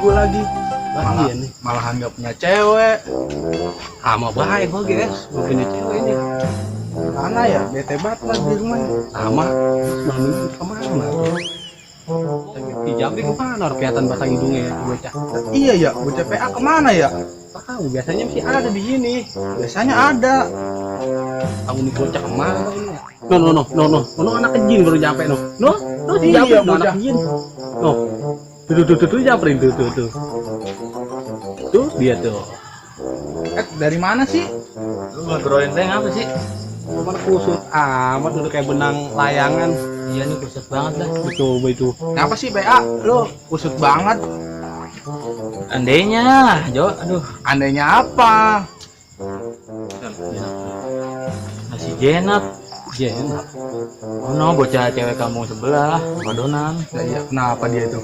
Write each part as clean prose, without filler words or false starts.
gue lagi. Malahan gak punya cewek. Sama baik gue guys, gue punya cewek ini. Mana ya? Bete banget lah di rumah. Sama, malam ini kemana? Di Jambi kemana? Orang kelihatan batang hidungnya ya, bocah. Iya ya, bocah PA kemana ya? Tahu, biasanya masih ada di sini. Biasanya ada. Tahu nih bocah kemana ini? No, anak kejin baru nyampe no. No, di Iya, Jambi bocah. anak kejin. No, tuh nyamperin tuh. Tuh dia tuh. Dari mana sih? Lu ngegroin teh apa sih? Mana kusut amat udah kayak benang layangan. Iya nih kusut banget dah. Coba itu. Kenapa sih PA? Lu kusut banget. Andainya, Jo, aduh. Andainya apa? Nasi jenap. Jen. Oh no, bocah cewek kamu sebelah, Madonan. Nah, iya, kenapa dia itu?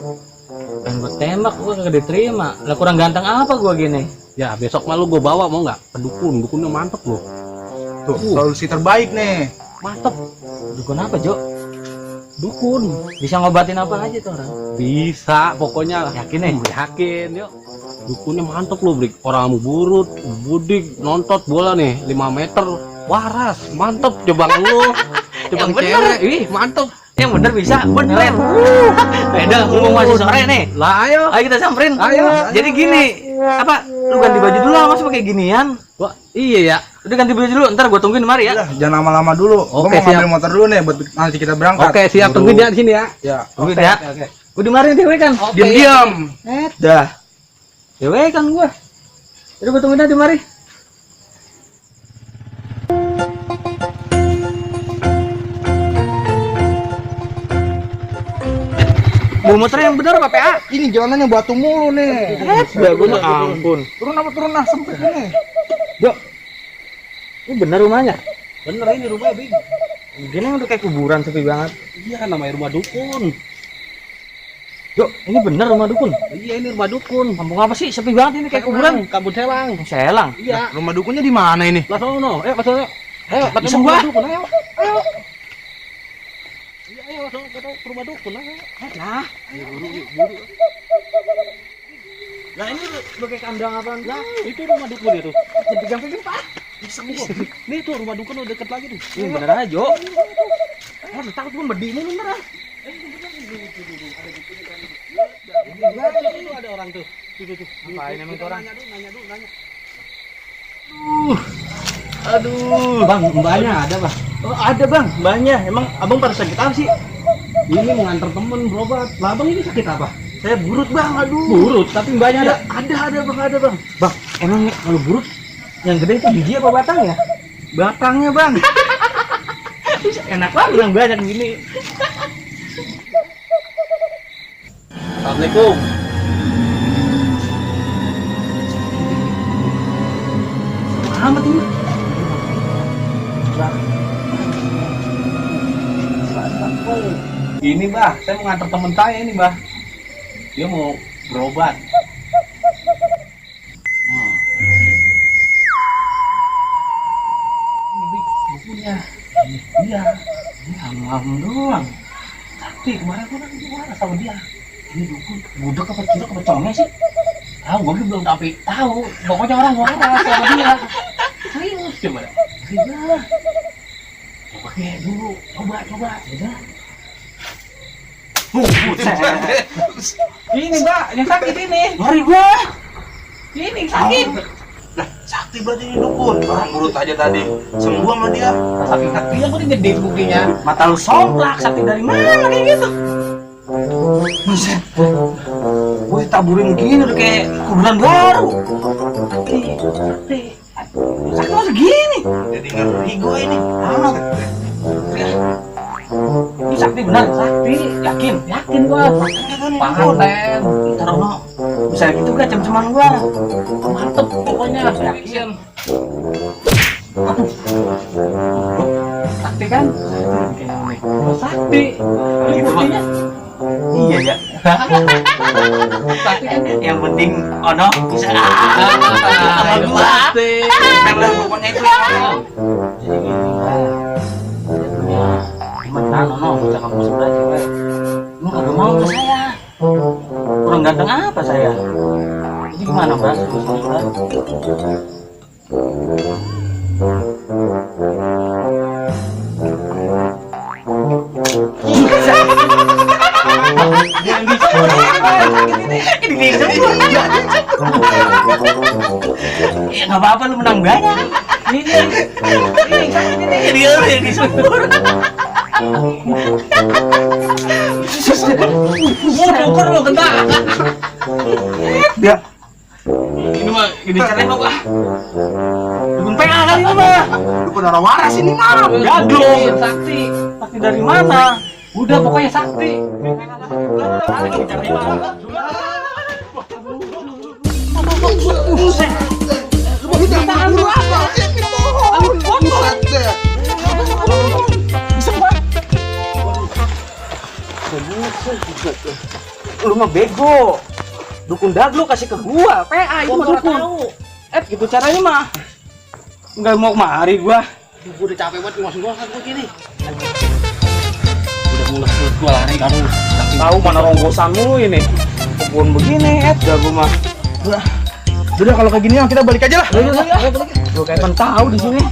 Pengen gue tembak, gue kagak diterima. Lah kurang ganteng apa gue gini? Ya besok malu gue bawa mau nggak? Dukunnya mantep loh. Tuh, solusi terbaik nih. Mantep. Dukun apa, Jo? Dukun. Bisa ngobatin apa aja tuh orang? Bisa, pokoknya Yakin nih? yakin yuk. Dukunnya mantep loh, Brik. Orang mau burut, budik, nontot bola nih 5 meter. Waras, mantep. Coba lu. Coba Yang bener. cewek. Ih, mantep. Yang bener bisa, bener. Beda, ngomong masih sore nih. Lah ayo. Ayo kita samperin. Ayo. Jadi gini, apa? Lu ganti baju dulu, masa pakai ginian? Wah, iya ya. Udah ganti baju dulu, ntar gue tungguin mari ya. Udah, jangan lama-lama dulu. Oke, Gua mau ngambil siap. motor dulu nih buat nanti kita berangkat. Oke, siap. Tungguin dia di sini ya. Ya. Tungguin ya. Gue di mari dewe kan. Diam-diam. Dah. Dewe kan gue. Udah gue tungguin aja di mari. Mau motor yang bener apa PA? Ini jalanannya batu mulu nih. Ya gue ampun. Turun lah sempit nih. Dok. Ini bener rumahnya? Bener ini rumahnya, Bing. Gini udah kayak kuburan sepi banget. Iya, namanya rumah dukun. Dok, ini bener rumah dukun. Iya, ini rumah dukun. Kampung apa sih? Sepi banget ini kayak kuburan. Kabut Selang. Selang. Iya. Rumah dukunnya di mana ini? Lah sono, masuk. Ayo, Bisa ketemu gua? rumah dukun, ayo. Ayo. Iya, ayo masuk ke rumah dukun, ayo. Nah, Buru. nah ini lu kayak kandang apaan? Lah, itu rumah dukun itu. Pegang-pegang Pak. Bisa gua. Nih tuh rumah dukun udah deket lagi tuh. Ini bener aja, Jo. Takut pun berdiri bener ah. Ada orang tuh. Tuh. Ngapain emang tuh orang? Nanya dulu. Aduh. Bang, mbaknya ada, Bang. Oh, ada bang, mbaknya. Emang abang pada sakit apa sih? Ini mau nganter temen berobat. Lah, Bang ini sakit apa? Saya burut bang, aduh. Burut, tapi mbaknya ada. Ada bang, ada bang. Bang, emang kalau burut yang gede itu biji apa batangnya? Batangnya bang. Enak banget bilang banyak gini. Assalamualaikum. Amat ini. Ini, Bah, saya mau nganter temen saya ini, Bah. Dia mau berobat. Ini, Bik, bukunya. Iya. Ini ham doang. Tapi kemarin gua kan marah sama dia. Ini dukun, budek apa cilok apa conge sih? Tahu, gua belum tahu. Pokoknya orang marah sama dia. Serius coba. Iya. Coba kayak dulu, coba. Udah. Ini Mbak, yang sakit ini. Mari gua. Ini sakit. Lah, sakti berarti ini dukun. Orang burut aja tadi. Sembuh sama dia. Saking saktinya gue gede buktinya. Mata lu somplak, sakti dari mana kayak gitu? Buset. Gue taburin gini udah kayak kuburan baru. Sakti masih gini. Jadi ngeri gue ini. Amat. Ini sakti benar, sakti. Yakin gua. Paten. Taruh no. Bisa gitu gak cem-ceman gua. Mantep pokoknya. Yakin. Sakti kan? Sakti. Ini Gitu, Bang. buktinya. Iya ya. Sakti kan? Yang penting ono bisa. Sama gua. Sakti. Karena pokoknya itu yang ono. Jadi gini lah. Cuman kan ono bocah kamu sebelah cewek. Lu kagak mau ke saya. Kurang Berantang apa saya? Ini gimana Bang? Solusinya, Bang? Yang bisa ini bisa ya nggak apa-apa, lu menang banyak. Ini dia yang disebut. Ukur lo kentang. Ya. Ini mah gini caranya kok ah. Dukun PA kali ini mah. Dukun orang waras ini mah. Gaglong. Sakti. Sakti dari mana? Udah pokoknya sakti. Lu mah bego. Dukun daglo kasih ke gua. PA itu mah dukun. Gitu caranya mah. Enggak mau kemari gua. Gua udah capek banget langsung gua begini. Udah mules gua lari kamu. Tahu mana ronggosan lu ini. Kebun begini, jago mah. Udah kalau kayak gini kita balik aja lah. Lu kayak tahu di sini.